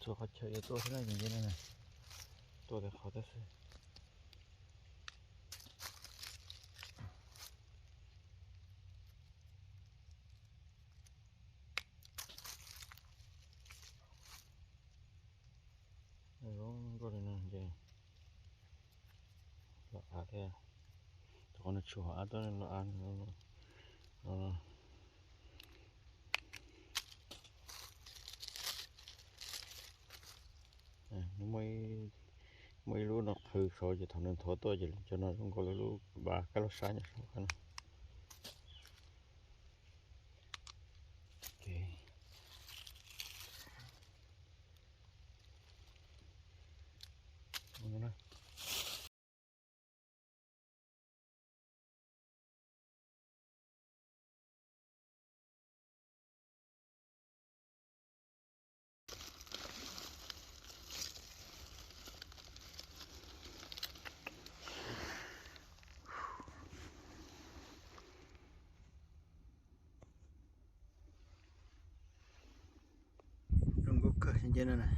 Tus qhov chaw yuav tuaj xwb na, ces nce no na, tuaj tej qhov tib xwb. Zoo nkauj li no ces los av thiab. Tus qhov no tshuav av tuaj los av no. Muaj ib lub no qhwv saud ces thaum nws nthuav tuaj ces cov no zoo nkaus li lub vav kab laug sab nyob saud qab no. Zoo nkauj kawg nce no na.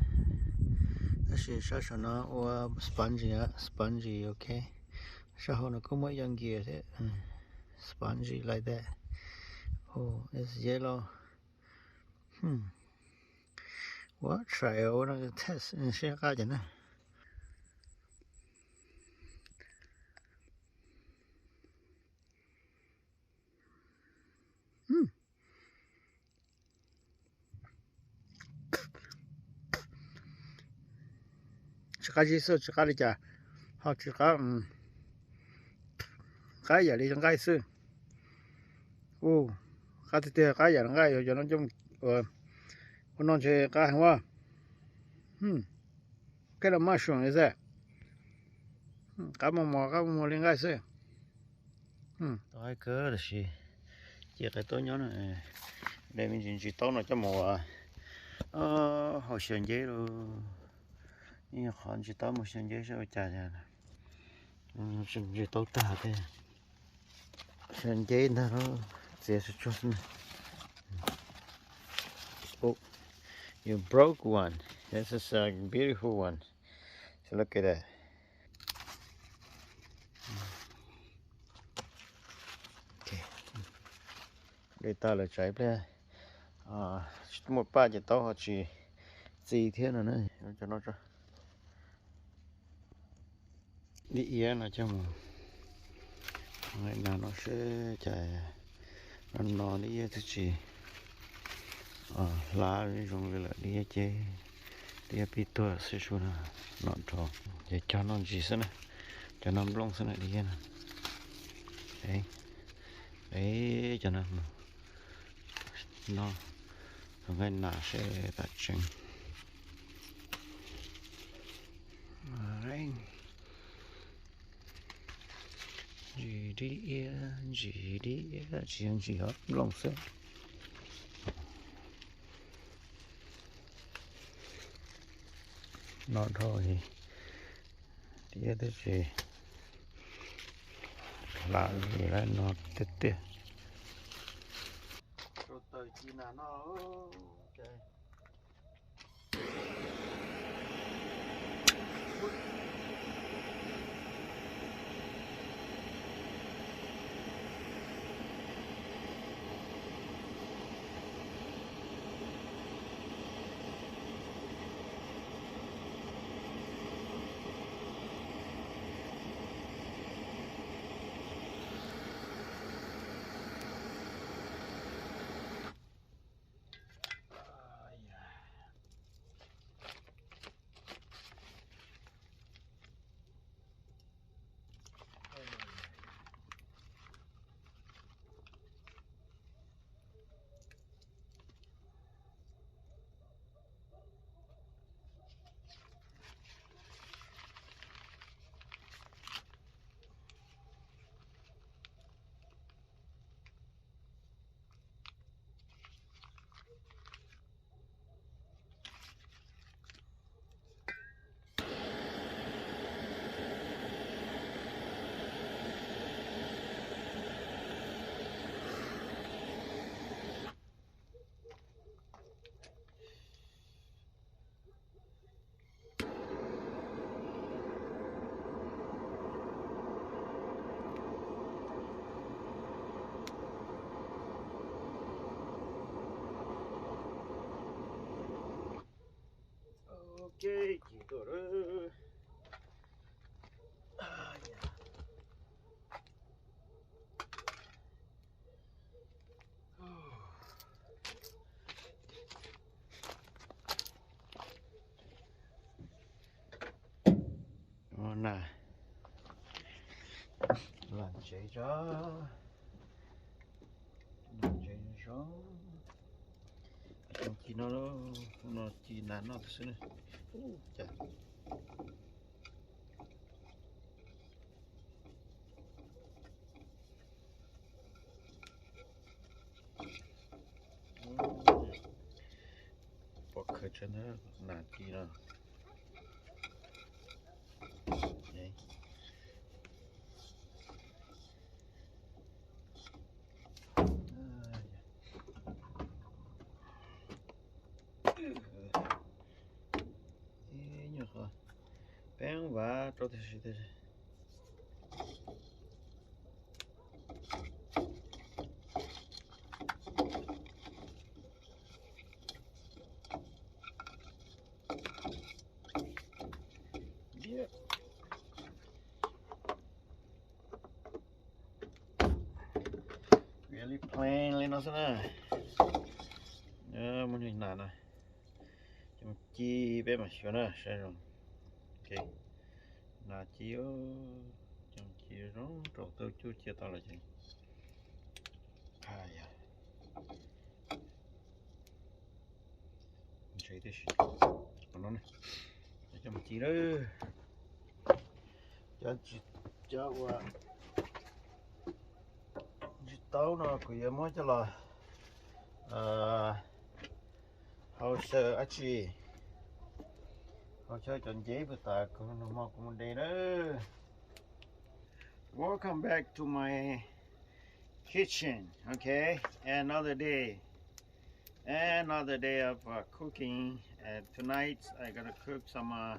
Tab sis sab saum no ua spongy, spongy, ok. Sab hauv no kuj muaj ib co nkias thiab. Spongy like that. Oh, it's yellow. Hmm. Ua try ua no test seb qab cas na. Tsis qab zib xwb, tsis qab li cas, ho tsis qab, qab yam li nqaij xwb. Ua qab tiag tiag, qab yam li nqaij, yog cov no coj ua no ntshe qab heev ua. Koj los maj suam li xwb. Qab mos mos, qab mos mos li nqaij xwb. Tau haib kawg tab sis cia qhov taub nyob no, de me ntsis ntsis taub no coj mus ua hau xyaw nceb lauj. Ib qhov ntsis taub mus xyaw nceb saib ua cas. Ntsis taub tag thiab. Xyaw nceb ntag lauj, txiav tsuag tsuag xwb na. Oh, you broke one. This is a beautiful one. So look at that. De tag lawm tsam ib pliag tsis muaj paj ces taub ho tsis txi thiab no na. Cov no tso. Dib iab no coj mus nqa no seb cas no no dib iab twb tsis hlav zoo li lawm, dib iab ces dib iab pib tuag xwb sub no, no dhau. Ces cog noj ntsis xwb na, cov no nplooj xwb na dib iab no. Cov no no, nqaij nas seb tam tseeb. Ntsis dib iab, ntsis dib iab, tsis yog ntsis os, nplooj xwb. No dhau li, dib iab twb tsis hlav li lawm no tiag tiag. Rau taws ci nas no. Na, los tsev tso, los tsev zoo. Cov ci no, no ci nas noj xwb na. Ub, cas pom khawv tshaj ntag nas ci no. Ib nyuag qhov peeb vav rau tag si tag si. Really plain li no xwb na. Muaj li nas na. Cov ci peb mam xyuas na saib zoo. Nas ci, cov ci zoo rau tau cuj cia tau lawm ces qha yog ntsev tib si. Qhov no ne, cov ci lawm, cov uas tsis tau no kuv yuav muab coj los hau xyaw dab tsi, hau xyaw cov nceb puag ta kuv nug hmo kuv mus de na. Welcome back to my kitchen. Okay, another day, another day of uh, cooking. And tonight I gotta cook some uh,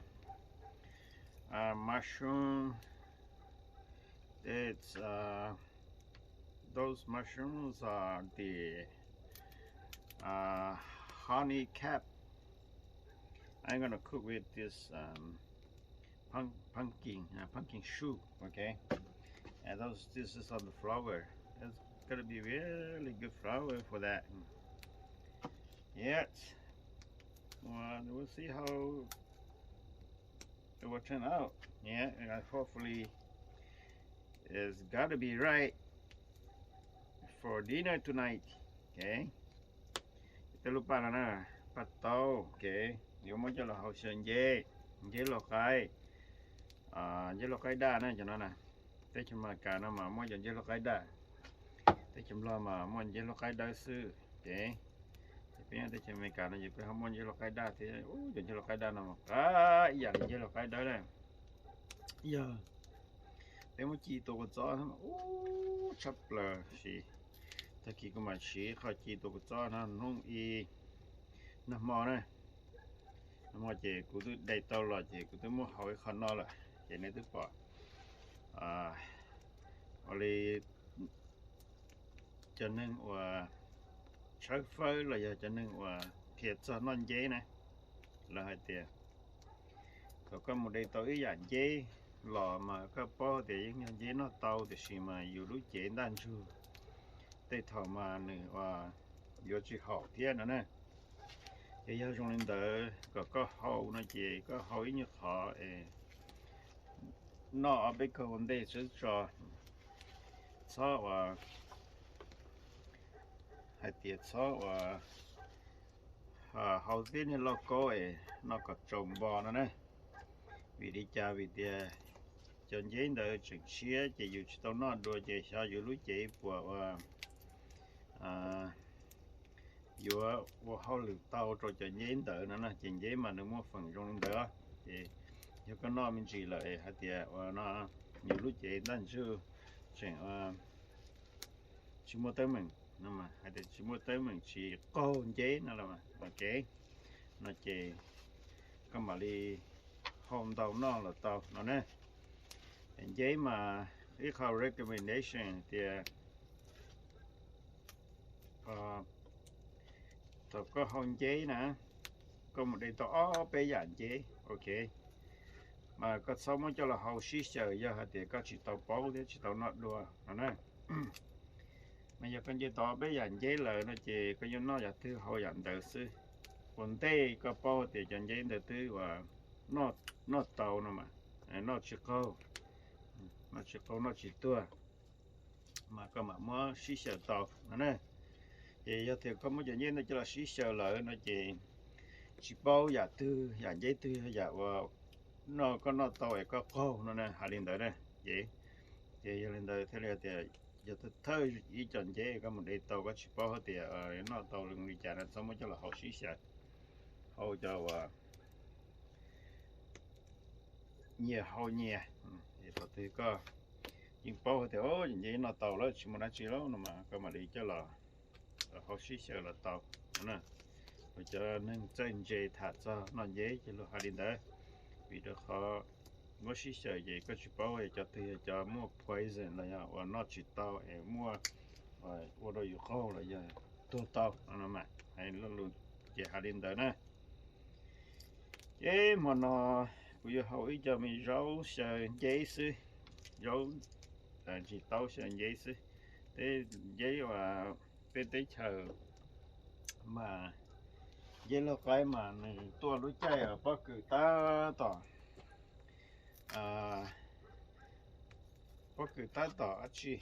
uh, mushroom. It's uh, those mushrooms are the uh, honey cap. I'm gonna cook with this um, pump, pumpkin, uh, pumpkin soup, okay? And those, this is on the flower. It's gonna be really good flower for that. Yet, well, we'll see how it will turn out. Yeah, and hopefully it's gotta be right for dinner tonight. Okay. Tej lub paj no na, paj taub, okay, yuav muab coj los hau xyaw nceb, nceb lauj qaib, nceb lauj qaib daj na cov no na. Teb chaws Amelikas no mas muaj cov nceb lauj qaib daj, teb chaws Nplog mas muaj nceb lauj qaib dawb xwb. Okay, ces peb nyob teb chaws Amelikas no ces peb ho muaj nceb lauj qaib daj thiab. Ub, cov nceb lauj qaib daj no mas qab ib yam li nceb lauj qaib dawb na. Yog peb muab ci tua kua txob ub tshaj plaws, tab sis tag kis kuv mam siv qhov ci tua kua txob no hnub ib, nag hmo na, nag hmo ces kuv twb de tau los ces kuv twb muab hau ib qho no lawm ces nej twb pom ua li cov neeg uas tshawb fawb los yog cov neeg uas qhia txog noj nceb na, lawv hais tias thaum koj mus de tau ib yam nceb los mas koj paub tias yeej yog nceb noj tau tiam sis mas yus lub cev ntaj ntsug tej thaum mas nws yuav tsis haum thiab no na. Ces yog zoo li ntawd kom koj hau no ces koj hau ib nyuag qhov es noj ob peb kaug ua ntej xwb tso. Txhob uas hais tias txhob uas hau tib niag lauj kaub es noj kom tsaus npo no na. Vim li cas? Vim tias cov nceb ntawd tseem tshiab ces yus tsis tau noj dua ces xyov yus lub cev puas ua yuav ua hauj lwm tau rau cov nceb ntawd no na. Ces nceb mas nws muaj feem zoo li ntawd, ces yog koj noj me ntsis lawm hais tias ua no yus lub cev ntaj ntsug tseem tsis muaj teeb meem no, hais tias tsis muaj teeb meem tsis qaug nceb no los ok, no ces koj mam li hau ntau noj los tau no na. Nceb mas ib qho recommendation tias thaum koj hau nceb na, koj mus de tau ob peb yam nceb, ok, mas koj txhob muab coj los hau sib xyaw yog hais tias koj tsis tau paub thiab tsis tau noj dua no na. Mas yog koj nce tau ob peb yam nceb lawm no ces koj yuav noj yam twg hau yam ntawd xwb. Ua ntej koj paub tias cov nceb ntawd twb uas noj tau no mas noj tsis qaug, noj tsis qaug noj tsis tuag, mas koj mam muab sib xyaw tau no na. Ces yog tias koj muab cov nceb ntawd coj los sib xyaw lawm no ces tsis paub yam twg, yam nceb twg yog yam uas noj koj noj tau es koj qaug no na, hais li ntawd na. Ces, ces yog li ntawd thiaj li tias yog thawj ib co nceb koj mus de tau koj tsis paub hais tias noj tau li cas no txhob muab coj los hau sib xyaw, hau cov uas nyias hau nyias. Thaum twg koj yeej paub hais tias cov nceb noj tau lawm tsis muaj dab tsi lawm no mas koj mam li coj los hau sib xyaw los tau. Cov neeg txawj ntse tham txog noj nceb ces luag hais li ntawd, vim rau qhov muab sib xyaw ces koj tsis paub cov twg yog cov muaj poison los yog uas noj tsis tau es muaj ua rau yus qaug los yog tuag tau no mas hais lus ces hais li ntawd na. Ces hmo no kuv yuav hau ib co me zaub xyaw nceb xwb, zaub ntsis taub xyaw nceb xwb. Tej nceb uas peb teb chaws mas nceb laug qaib mas nws tuaj lub caij pob kws tab tom, pob kws tab tom dab tsi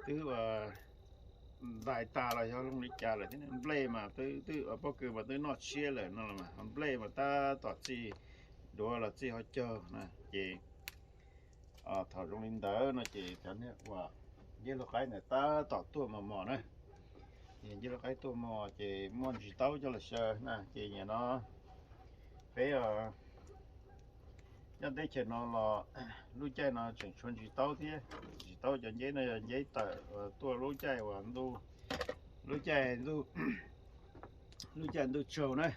twb ntais tas los yog zoo li cas lawm thiab, nplej mas twb, pob kws mas twb noj tshiab lawm no los mas nplej mas tab tom txij duav los txij hauv caug na. Ces thaum zoo li ntawd no ces cov niag uas nceb laug qaib ntawd tab tom tuaj mos mos na. Nceb laug qaib tuaj mos ces muaj ntsis taub coj los xyaw na. Ces nim no peb nyob teb chaws no los lub caij no tseem tshuav ntsis taub thiab. Ntsis taub cov nceb no yog nceb tawm tuaj lub caij uas ntuj, lub caij ntuj, lub caij ntuj tsaug na.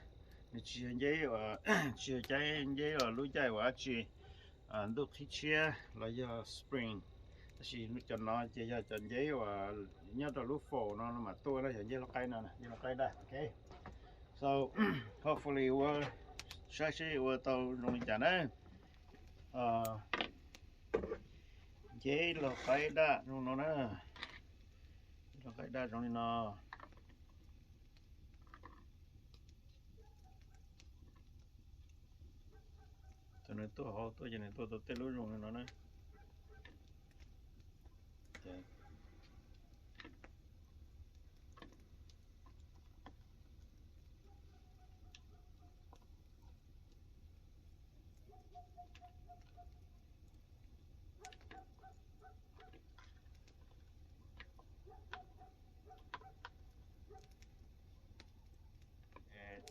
Nws tsis yog nceb uas, tsis yog caij nceb uas lub caij uas dab tsi ntuj qhib tshiab los yog spring. Tab sis cov no ces yog cov nceb uas nyob rau lub faus no mas tuaj na, yog nceb laug qaib no, nceb laug qaib daj. Ok, so hopefully ua, saib seb ua tau zoo li cas na. Nceb laug qaib daj zoo no na, laug qaib daj zoo li no. Thaum nws tuaj hauv tuaj ces nws tuaj tau tej lub zoo li no na.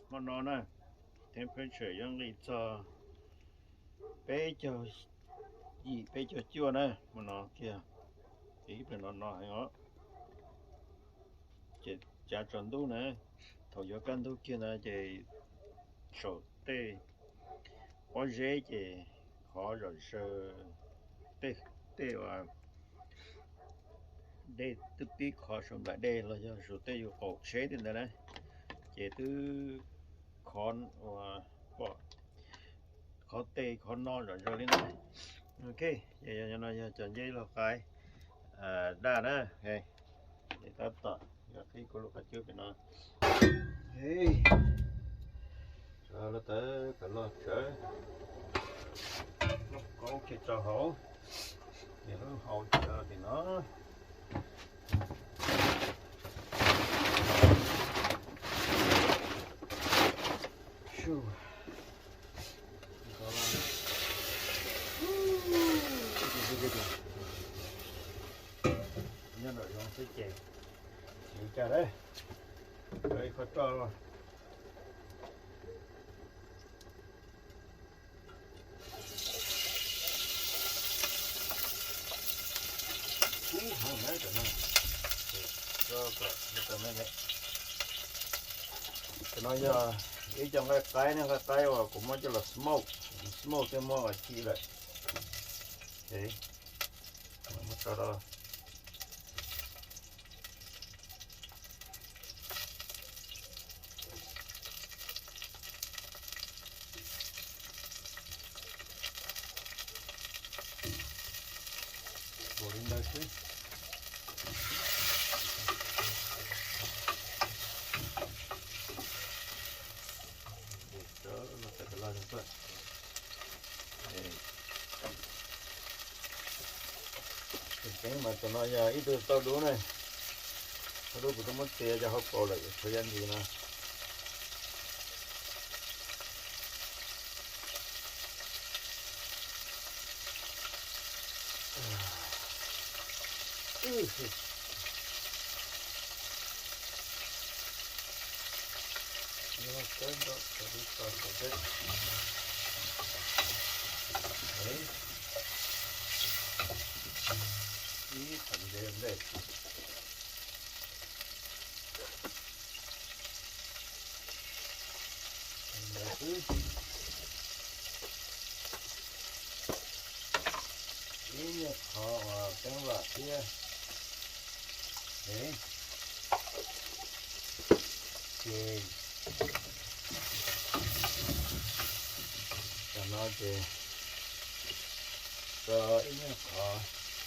Hmo no na, temperature yuav nqis txog peb caug yim peb caug cuaj na, hmo no kiag, ces ib pliag no no heev os. Ces cav tsaus ntuj na, thaum yuav kaj ntug kiag ntawd ces saum tej pob zeb ces khov zom zaws, tej, tej uas dej twb pib khov saum nplaim dej los yog saum tej yus qaum tsheb tej ntawd na, ces twb khov uas pom, khov tej khov no zom zaws li na. Ok, no yog cov nceb laug qaib daj na. Ces tab tom yog qhib kuv lub qhov cub pem no. Los tawm kom loj tsawv, lub kaub kiag rau hauv, ces lub hau tso tim no. Nyob nram zoov xwb ces tsis ua cas, ib qho roj los. Kub heev na cov no, cov no yog ib co nqaij qaib ne, nqaij qaib uas kuv muab coj los smoke, smoke thiab muab los ci lawm. Muab tso rau ua li ntawd xwb. Ua cov no tawm los zoo tuaj. Mas tam no yog ib tug tauj dub ne, tauj dub kuv twb muab txiav cov hauv paus lawm, tshuav yam ntsis no. Ib qhov ntsev ntej. Ntawd xwb. Ib nyuag qhov uas teeb vam thiab. Ces tam no ces tso ib nyuag qhov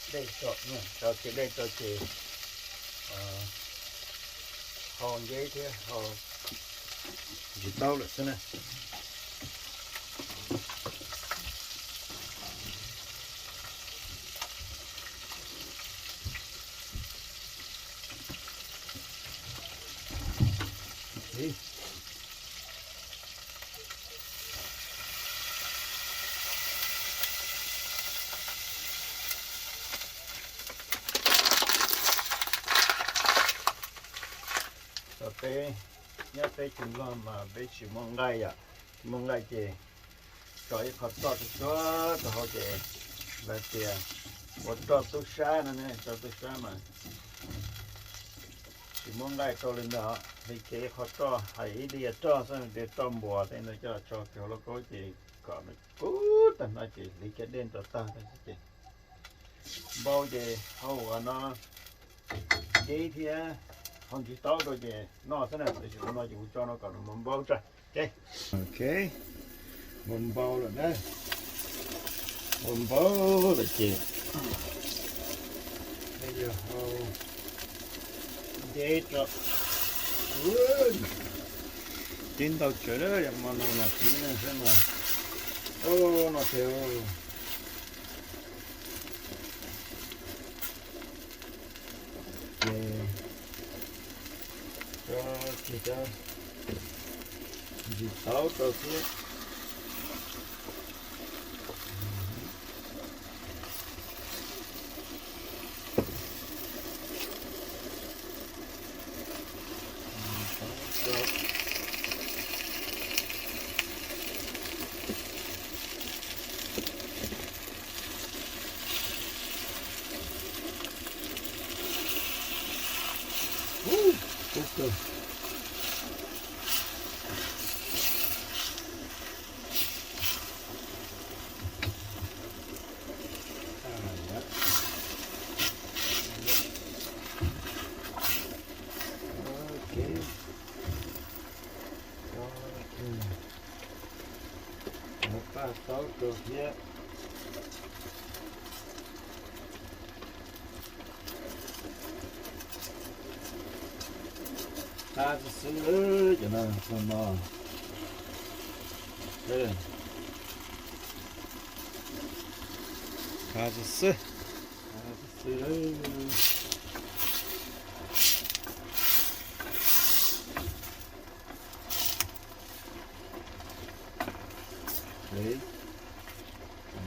dej tso, tso kiag dej tso ces hau nceb thiab hau ntsis taub lawm xwb na. Peb nyob peb tsis nplog mas peb tsis muaj nqaij yom, tsis muaj nqaij ces tso ib qho roj tsuag tsuag rau hauv ces lawv tias ua roj tub sab no ne, roj tub sab mas tsis muaj nqaij rau li ntawd. Hliv kiag ib qho roj, hais ib diav roj xwb, diav roj npuas tej ntawd coj los tso kiag hauv lauj kaub ces kom nws kub tag no ces hliv kiag dej rau tag tag xwb ces npau ces hau ua no nceb thiab hau ntsis taub rau ces noj xwb na. Tab sis ua no ces kuv tso no kom nws npau npau tso. Ok, npau npau lawm na, npau npau lawm ces yog hau nceb rau. Ub, tib ntau tsawv na, yog hmo no mas tib neeg saib mas, o, no tiag. Ces tso kiag cov ntsis taub rau thiab. Ub, kub kawg. Ok. Muab paj taub rau thiab. Qab xwb xwb cov no, no. Qab xwb xwb. Qab xwb xwb.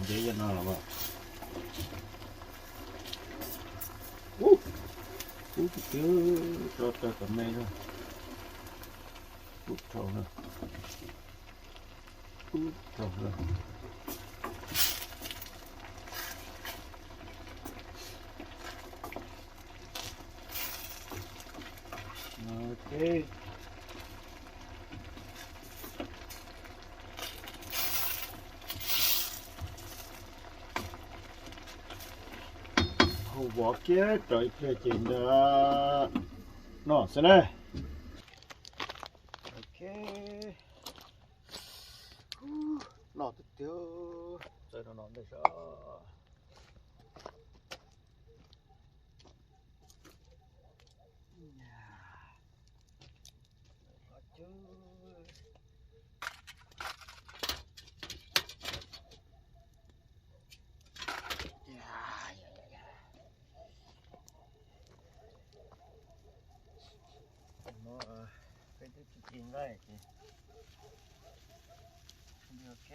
Nceb yog no los as. Ub, ub, tso tawg kom me na. Ub, dhau na. Ub, dhau na. Ok. Hau vov kiag rau ib pliag ces ntawd noj xwb na. Ok. Noj tiag tiag, txawj no no ntej sas. Tsis ci nqaij ces ok.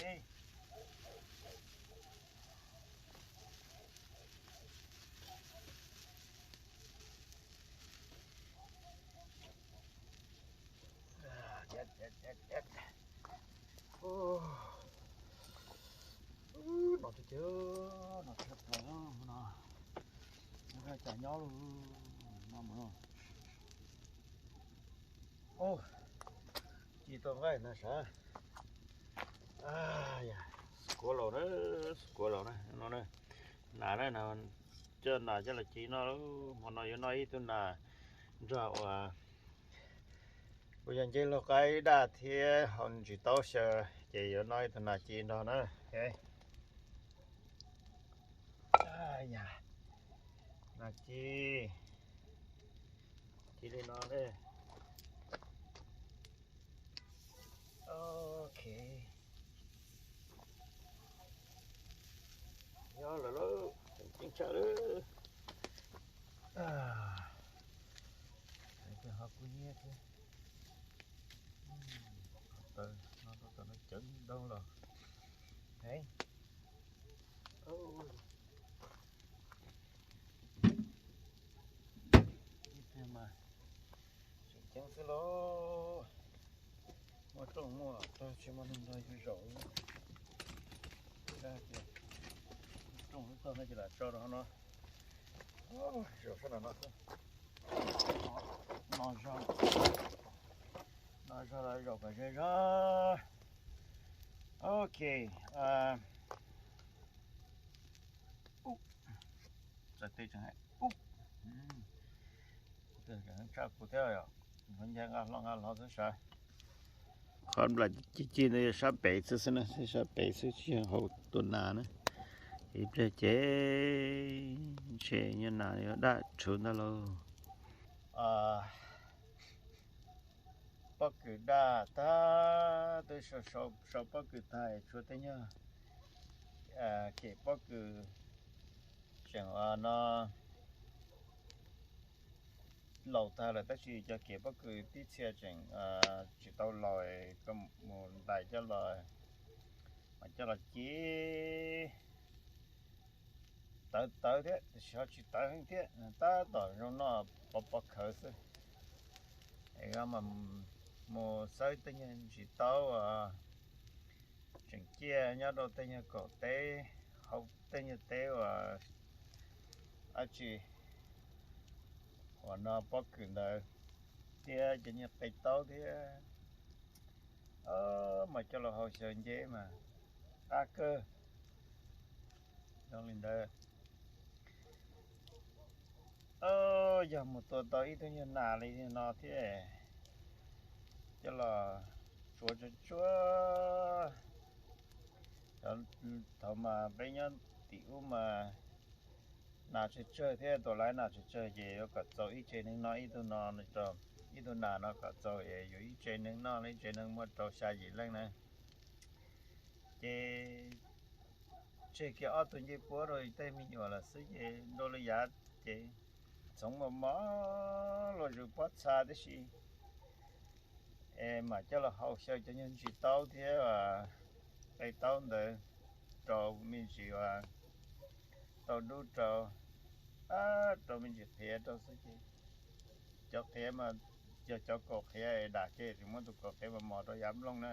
No tiag tiag, no tshaj plaws no. Nyob cas nyob los no mus no. Ci tau nqaij na sav. Skuav laus na, skuav laus na no na. Nas na, coj nas coj los ci noj. Hmo no yuav noj ib tug nas nrog uas kuv yog ncej laug qaib daj thiab hau ntsis taub xyaw, ces yuav noj ib tug nas ci nrog na. Nas ci, ci li no ne. Ok. Nyob lawm lauj, tseem ceeb tshaj lawm. Ho kub hnyiab thiab. Taws no tau taws no cawv ntau los heev. Ib pliag mas tseem ceeb xwb lauj. Muaj rooj muaj tog tsis muaj neeg nrog yus zaum. Rooj lub tog no ces lam tso rau hauv no. Zaum sab nram no xwb. No zog, no zog los zaum kom ze zog. Ok. Txawm teb tseem hais ub, tshaj kuv thiab yom. Nqa nce nqa hlo nqa hlo xwb sav. Qhov nplam ci ci ntawd yog sab pem xwb xwb na, sab pem xwb tsis yog hauv tus nas na. Ib pliag ces ntshe nyuag nas yuav daj rhuv ntag lauj. Pob kws daj tag, twb sau pob kws tag tshuav tej nyuag kem pob kws tseem no laus tag lawm, tab sis cov kem pob kws tib txhia tseem tsis tau laus, koj mus ntais coj los, mas coj los ci tawv tawv thiab, tiam sis ho tsis tawv heev thiab, tab tom zoo noj pov pov khawv xwb. Mus xawb tej nyuag ntsis taub uas tseem ciaj nyob rau tej nyuag kaum teb, hauv tej nyuag teb uas dab tsi uas no pob kws ntawd thiab cov nyuag qe taub thiab, mas coj los hau xyaw nceb mas qab kawg. Zoo li ntawd, yog mus tua tau ib tug nyuag nas li no thiab, coj los tsuav tsuag tsuag. Thaum mas peb nyob tim ub mas nas tsawg tsawg thiab tua lawm nas tsawg tsawg ces yuav kom txaus ib tsev neeg noj ib tug no, ib tug nas no kom txaus yus ib tsev neeg noj, ib tsev neeg muaj rau xya yim leej na. Ces tseg kiag ob tug ncej puab rau tej me nyuam lawm xwb ces dua li yav ces txhoov mos mos los zus pob txha tib si, es mam coj los hau xyaw cov nyuag ntsis taub thiab qe taub ntawd rau me ntsis uas tau dub rau, rau me ntsis qhiav rau xwb ces cov qhiav mas yog cov kaum qhiav dam kiag tsis muab tus kaum qhiav mas mos rau yav nplooj na,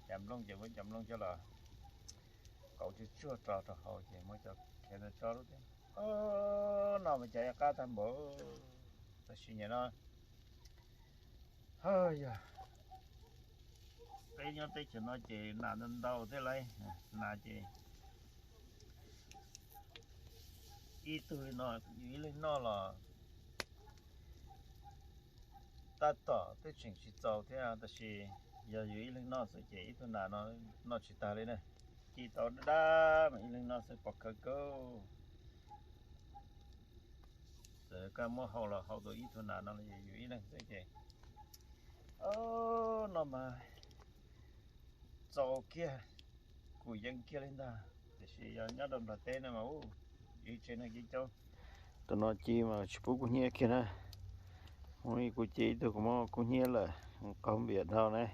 yav nplooj ces muab cov nplooj coj los kauv tsuag tsuag tso rau hauv ces muab cov qhiav ntawd tso lub thiab. No mas cas qab tag npaum, tab sis nim no yog peb nyob teb chaws no ces nas ntau ntau thiab lauj, nas ces ib tug li no yus ib leeg noj los tab tom twb tseem tsis txaus thiab, tab sis yog yus ib leeg noj xwb ces ib tug nas no noj tsis tag li na. Ci tau dab dab mas ib leeg noj xwb pov khawv kawg. Txawm koj muab hau los hau tau ib tug nas no los yus ib leeg xwb ces no mas txaus kiag, kuv yeej kiag li ntag. Tiam sis yog nyob rau nplog teb no mas ib tsev neeg ci coob. Tus no ci mas tsis pub kub hnyiab kiag na. Ua li kuv ci ib tug kuv muab kub hnyiab lawm. Qaug npias dhau ne,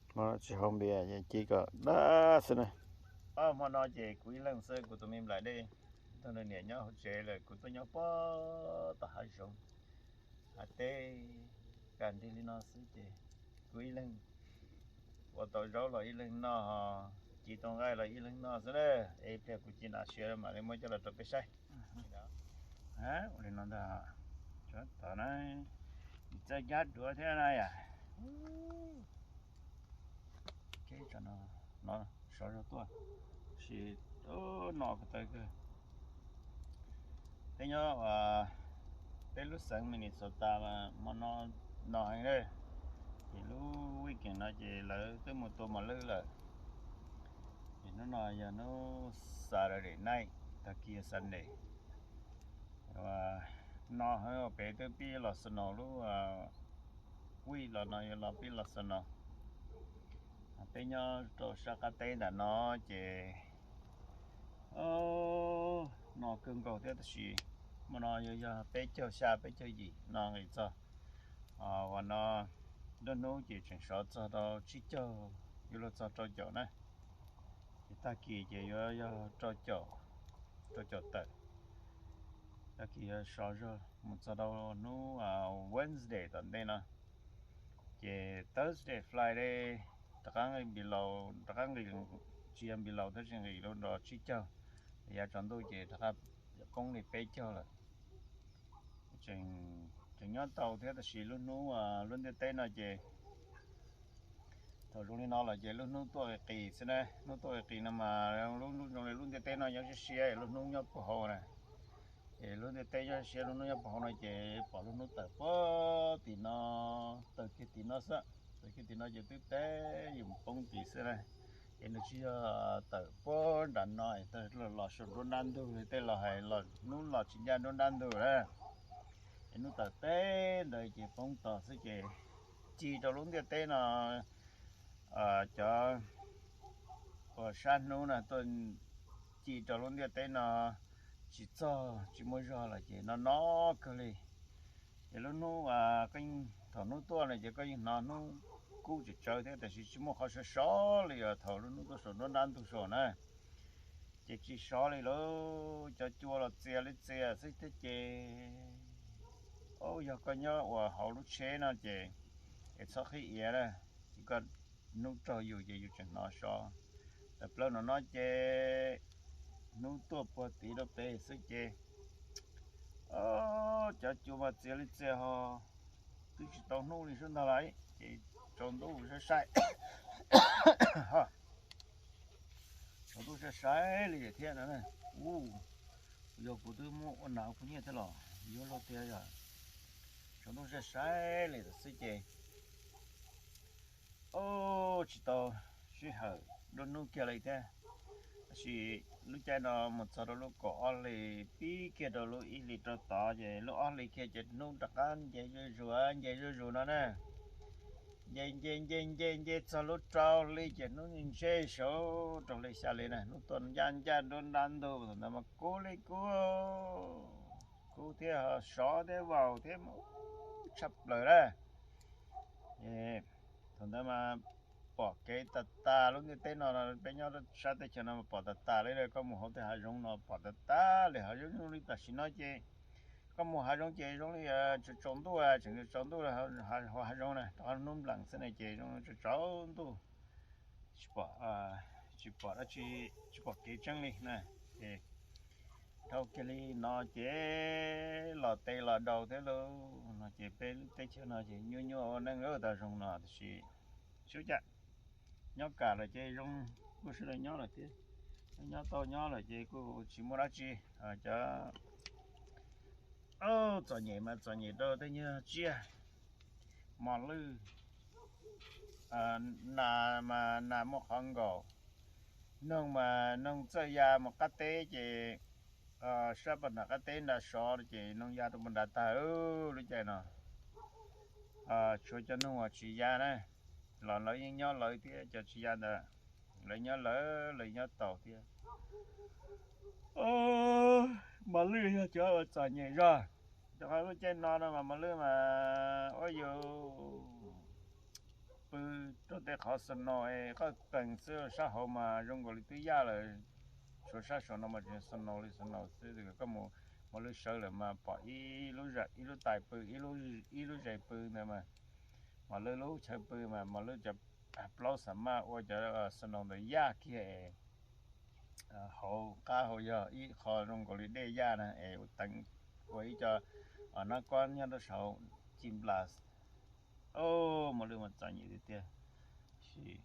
hmo no tsis haus npias ces ci kom dab xwb na. Hmo no ces kuv ib leeg xwb, kuv tus me nplaim dej, tus nws niam nyob hauv tsev lawm, kuv tuaj nyob puag tom hav zoov, hav teb, kaj nrig li no xwb ces kuv ib leeg ua tau zaub los ib leeg noj, ci tau nqaij los ib leeg noj xwb na. Es ib pliag kuv ci nas siav mam li muab coj los rau peb saib. Ua li no ntag, tov na, txawj cab duav thiab na yom. Sov zog tuaj, sis no ko taw kawg. Peb nyob peb lub xeev Minnesota mas hmo no no heev na, ces lub weekend no ces lawv twb mus tua mos lwj lawm. Ces hnub no yog hnub Saturday night, tag kis yog Sunday. No heev, pem twb pib los snow lub week los no yuav los pib los snow. Peb nyob rau sab qab teb ntawm no ces no kawg nkaus thiab, tab sis hmo no yuav yog peb caug xya peb caug yim no nqis txog. Uas no nruab hnub ces tseem sov txog rau tsib caug, yuav luag txog rau caum na. Ces tag kis ces yuav yog rau caum, rau caum tawm. Tag kis yuav sov zog mus txog rau hnub Wednesday tom ntej no. Ces Thursday, Friday rov qab nqis below, rov qab nqis, tsis yog below tab sis nqis rau tsib caug, yav tsaus ntuj ces rov qab poob li peb caug lawm. Tseem nyob tau thiab, tab sis lub hnub, lub ntiaj teb no ces thaum zoo li no lawm ces lub hnub tuaj qis qis xwb na. Hnub tuaj qis qis no mas lub zoo li lub ntiaj teb no nyob siab siab, lub hnub nyob puag hauv na. Es lub ntiaj teb nyob siab, lub hnub nyob puag hauv no ces pom lub hnub tawm puag tim no, tawm kiag tim no xwb, tawm kiag tim no ces twb peb yus poob tim xwb na. Es nws tsis yog tawm puag nram no es los saum nruab nrab ntug li tej los hais, los hnub los tsis ncaj nruab nrab ntug na. Es hnub tawm peb ntawd ces poob tod xwb ces ci rau lub ntiaj teb no, cov uas sab hnub na tuaj ci rau lub ntiaj teb no tsis txog, tsis muaj zog lawm ces no no kawg li. Ces lub hnub, thaum hnub tuaj no ces koj yeej hnov hnub kub tsawv tsawv thiab, tab sis tsis muaj qhov sov sov li os, thaum lub hnub tuaj saum nruab nrab ntug saum na ces tsis sov li lawm. Cov cua los txias li txias xwb thiab ces, o, yog koj nyob uas hauv lub tsheb no ces es txhob qhib iav na, ces koj hnub raug yus ces yus tseem hnov sov. Tawm plaws no no ces hnub tuaj puag tid rau pem xwb ces cov cua mas txias li txias ho, twb tsis tau hnub li sub ntag lawm ces tsaus ntuj sai sai, tsaus ntuj sai sai li thiab no. Ub, yog kuv twb muab ua nas ua kuv nyiaj thiab los yuav luag tiag yog tsaus ntuj sai sai li tam xwb ces, o, tsis tau sij hawm nruab hnub kiag li thiab. Tab sis lub caij no mus txog rau lub kaum ob hlis pib kiag rau lub ib hlis rau tod ces lub ob hlis kiag ces hnub rov qab nce zuj zus nce zuj zus no na. Nce nce nce nce nce txog lub rau hli ces hnub ntseb saud rau hli xya hli na, hnub tuaj ncaj ncaj nruab nrab ntug, thaum ntawd mas kub li kub, kub thiab sov thiab vaus thiab tshaj plaws na. Thaum ntawd mas pom kev tas tas, lub ntiaj teb no peb nyob sab teb chaws no pom tas tas li, koj mus hauv tej hav zoov no pom tas tas li. Hav zoov zoo li tam sim no ces koj mus hav zoov ces zoo li tsaus ntuj, tseem tsaus ntuj, hav zoov na, rov qab hnub nplees xwb na ces zoo tsaus ntuj, tsis pom, tsis pom dab tsi, tsis pom kev tseeb li na. Ces dhau kiag li no ces los tes los daus thiab lauj, no ces peb lub teb chaws no ces nyuaj nyuaj ua neej lawm, tau zoo no tab sis xub cam nyob kam lawm ces zoo, kuj sawv daws nyob lawm thiab. Nyob tau nyob lawm ces kuj tsis muaj dab tsi. Cov txom nyem mas txom nyem rau tej nyuag tsiaj, mos lwj, nas mas nas muaj qhov nkaum, noog mas noog txawj ya mus qab teb ces sab pag nram qab teb nra sov ces noog ya rau puag nrad tag lub caij no. Tshuav cov noog uas tsis ya na, los lawv yeej nyob lawv thiab, cov tsis ya ntawd lawv nyob lawv, lawv nyob taus thiab. Mos lwj yog cov uas txom nyem zog, rau qhov lub caij no no mas mos lwj mas ua yus pw rau tej qhov snow es qoj qees xwb, sab hauv mas zoo nkaus li twb yaj lawm. Tshuav sab saum no mas tseem snow li snow xwb. Koj mus, mos lwj sawv lawm mas pom ib lub, ib lub tais pw, ib lub zes pw ntawd mas, mos lwj lub chaw pw mas mos lwj cov plaub xam maj ua cov snow ntawd yaj kiag es hauv qab hauv yog ib qho zoo nkaus li dej yaj na es teev ua ib co nab kob nyob rau saum ci nplas. Mos lwj mas txom nyem tiag tiag.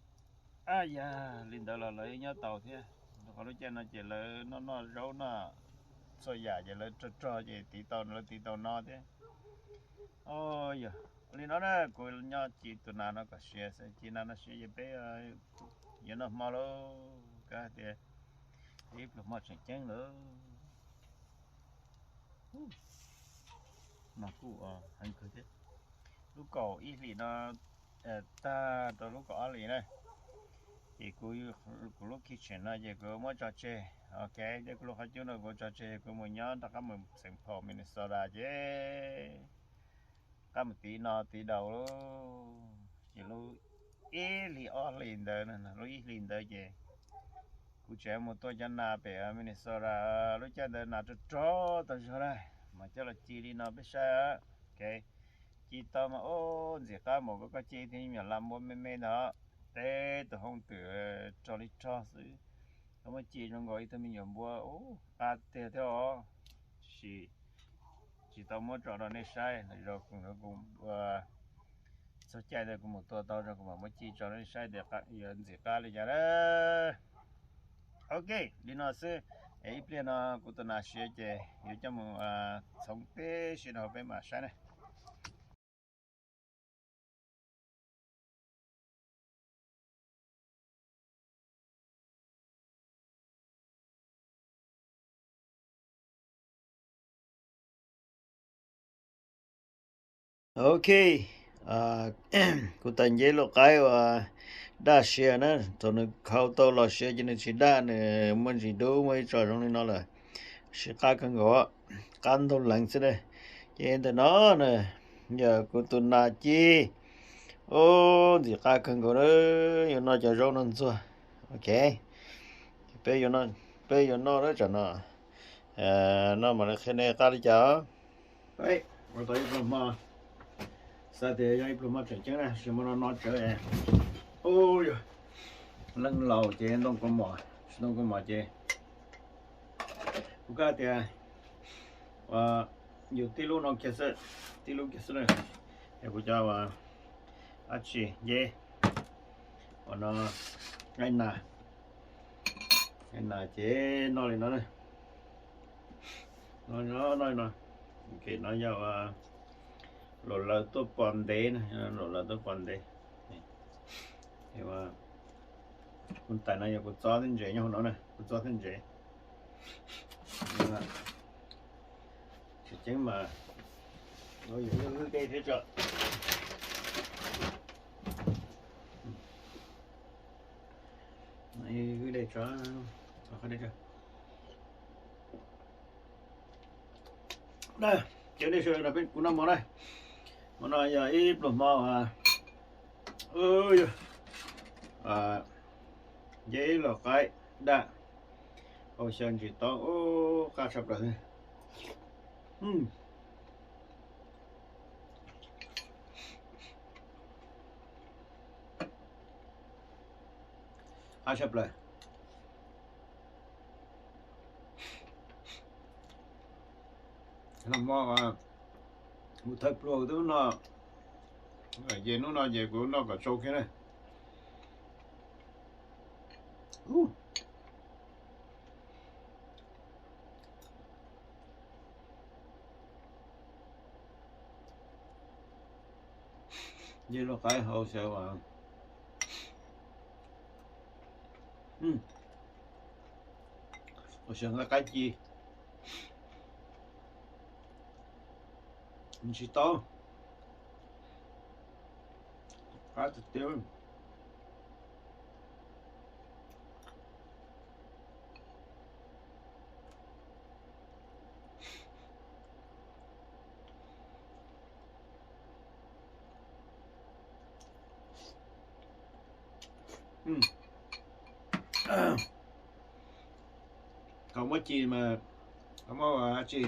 Ab yam li ntawd los lawv nyob tau thiab. Qhov lub caij no ces lawv noj noj zaub noj txhua yam ces lawv rog rog ces tiv tau, lawv tiv tau no thiab. Yog li no na, kuv nyob ci tus nas no kom siav xwb, ci nas no siav ces peb yuav noj hmo lauj. Kab tias ib pluag hmo tseem ceeb lawm. No kuj heev kawg thiab. Lub kaum ib hlis no tag rau lub kaum ob hlis na, ces kuv, kuv lub kitchen no ces kuv muab tso tseg. Ok, thiab kuv lub qhov cub no kuv tso tseg, kuv mus nyob rov qab mus xeev phaum Minnesota ces qab mus tiv no tiv daus lauj. Ces lub ib hlis ob hlis ntawd, lub ib hlis ntawd ces kuv tseem mus tua cov nas pem Minnesota. Lub caij ntawd nas rog rog tau zog na, mas coj los ci li no peb saib. Ok, ci tau mas ub ntxim qab mus, koj ci thiab me nyuam lam npua me me ntawd, teb tus hoob twm rog li rog xwb. Koj muab ci zoo nkaus ib tug me nyuam npua ub qab tiag thiab os. Tab sis tsis tau muab tso rau nej saib, lwm zaus kuv txog caij ntawd kuv mus tua tau rau kuv mam muab ci tso rau nej saib tias yuav ntxim qab li cas na. Ok, li no xwb. Es ib pliag no kuv tus nas siav ces yuav coj mus txhoov tib si rau peb mam saib na. Ok, kuv tau nceb luj qaib uas daj siav na, thaum nws khau tau los siav ces nws tsis daj, nws muaj ntsis dub muaj ib tso zoo li no lawm, siav qab kawg nkaus, qab ntaug leev xwb na. Ces ntawm no na yog kuv tus nas ci, ub ntxim qab kawg nkaus na, yuav noj cov zaub no ntxuag. Ok, peb yuav noj, peb yuav noj na tsam no, noj mam li qhia nej qab li cas. Ua tau ib pluag hmo, xav tias yog ib pluag hmo tseem ceeb na, tsis muaj no no tsawv. Ub yog leej laus ces ntoo kaus mom, tsis ntoo kaus mom ces kuv kab tias yus tib lub no kiag xwb, tib lub kiag xwb na. Es kuv cov dab tsi nceb, ua no, nqaij nas, nqaij nas ces noj li no na. No, no, no, no yog luam laws tuaj pom ntev na, luam laws tuaj pom ntev. Kuv tais no yog kuv txob thiab ntses nyob hauv no na, kuv txob thiab ntses. Tseem ceeb mas, yog wb dej thiab tso. Wb dej tso, qhov dej tso. Ces nej sawv daws peb kuv noj mov na. Hmo no yog ib pluas hmo, yog nceb luam qaib daj, hau xyaw ntsis taub, qab tshaj plaws. Qab tshaj plaws. Nag hmo kuv thawj pluag kuv twb noj, ces hnub no ces kuv noj kom tsau kiag na. Nceb luam qaib hau xyaw as, hau xyaw nqaij qaib ci, tsis tau, qab tiag tiag. Kom muab ci mas, kom muab ua dab tsi,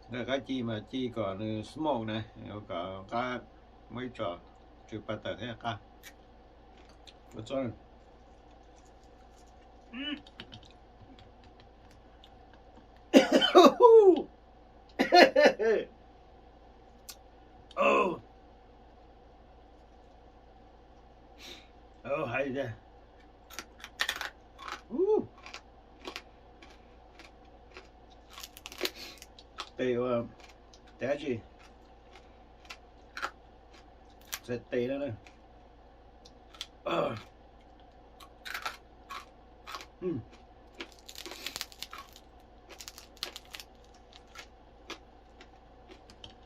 kom qab ci mas ci kom nws smoke na, kom qab, muab ib tso, tsw pa tawm thiab qab. Hais tias tes ua, tes dab tsi, tes tes no na.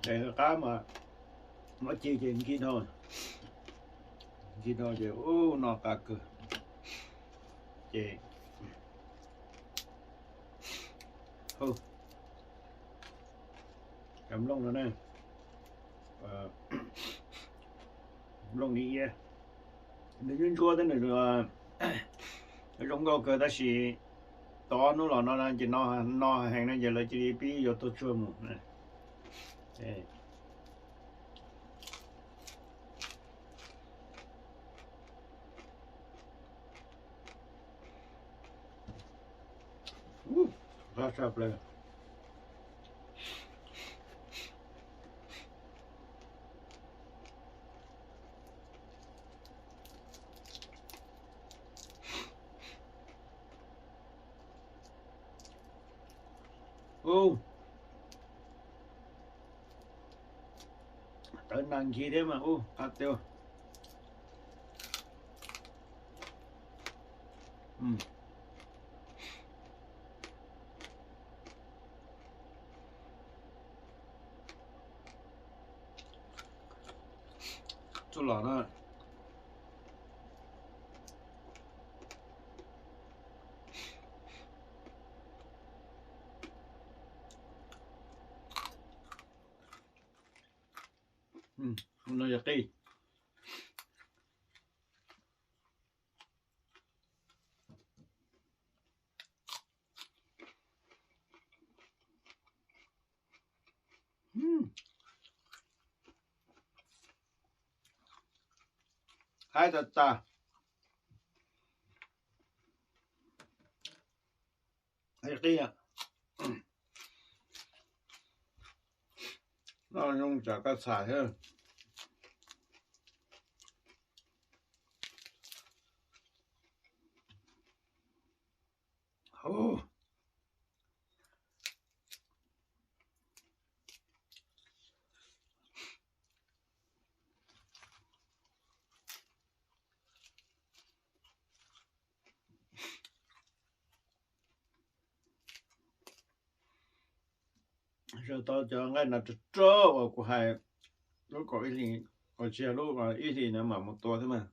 Tes qab mas muab ci ces nkig dhau, nkig dhau ces ub no qab kawg. Ces cov nplooj no na, nplooj ni iab, nws ntsuab ntsuab thiab nws zoo nkauj kawg tab sis tau ob hnub los no ces no, no heev no ces lawv cia li pib yuav tuag tsuag mus. Qab tshaj plaws. Ub, tawv nag nkig thiab mas ub qab tiag. Txuj lom na. No yog qij. Haib tas tas. Qij, noj zoo tsam koj txhais thiab. Sau tau cov nqaij no rog rog uas kuv hais lub kaum ib hlis, uas tsis yog lub ib hlis no mam mus tua thiab mas.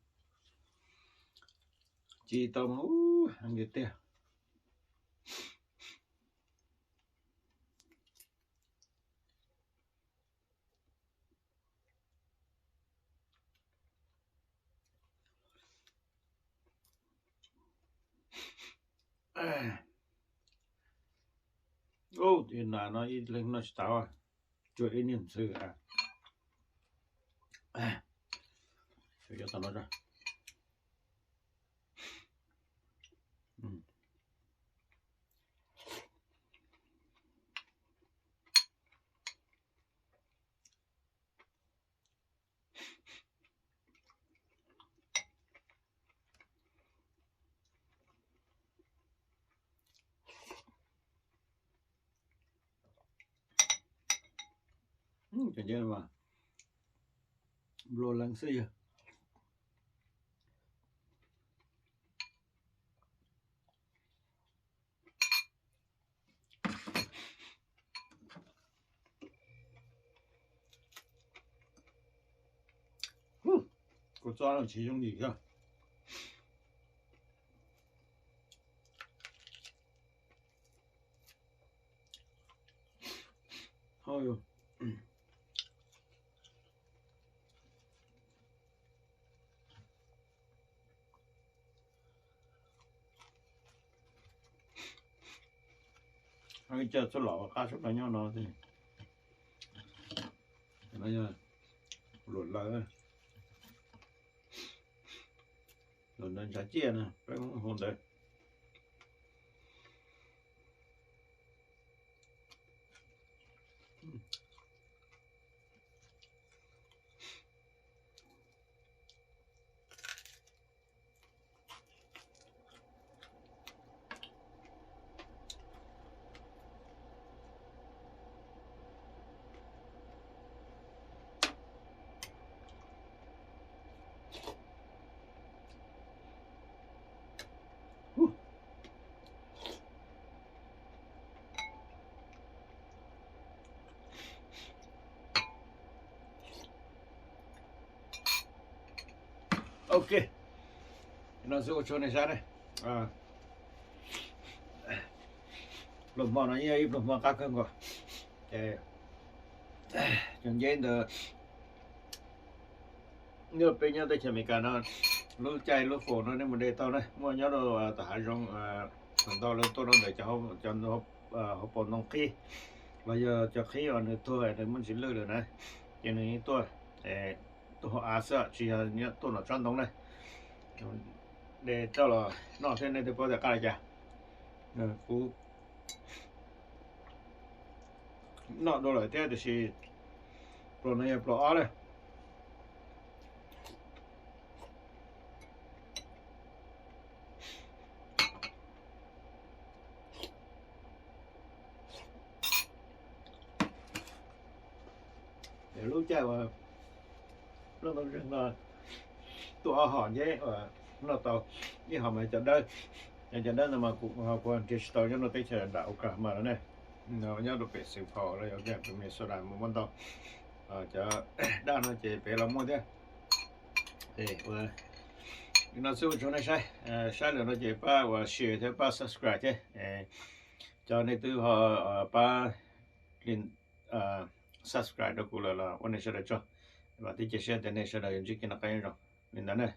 Ci tau mas ub heev tiag tiag. Ub, nas no ib leeg noj tsis tau, tsuas ib niag ntxhw. Cov nplua leej xwb yog. Kuv txob no tsis yooj yim thiab. Coj txuj lom qab sab plaws nyob no. Luam lawv, luam lawv ntshav ciaj na, peb hu ntawd. Ok, no xwb ua tsaug nej saib ne. Pluas hmo no yeej yog ib pluas hmo qab kawg nkaus. Cov nceb ntawd nyob peb nyob teb chaws Amelikas no, lub caij lub qub no nej mus de tau na, muaj nyob rau tom hav zoov, thaum ntau lawv tuaj rau ntawm cov hauv paus ntoo qhib, los yog cov qhib uas nws tuag nws muaj ntsis lwj lawm na, ces nws yeej tuaj, tuaj hauv av xwb tsis yog tuaj nram tsob ntoo na. De coj los noj thiab nej twb paub tias qab li cas. Kuv noj dua lawm thiab tiam sis pluas no yog pluas ob lawm. Lub caij uas lub ntoo zeeg no tuaj ob hom nceb uas noj tau, ib hom mas cov dawb, cov dawb ntawd mas kuv ho kuv nrhiav tsis tau nyob rau teb chaws nram Oklahoma no ne, nyob rau pem Saint Paul los yog pem Minnesota mas muaj ntau. Cov daj no ces pem los muaj thiab. No xwb ua tsaug nej saib, saib lawm no ces pab ua share thiab pab subscribe thiab. Cov nej twb ho pab subscribe rau kuv lawm los ua nej sawv daws tsaug. Vam thiab cia siab tias nej sawv daws yuav ntsib kev noj qab nyob zoo li ntawd na.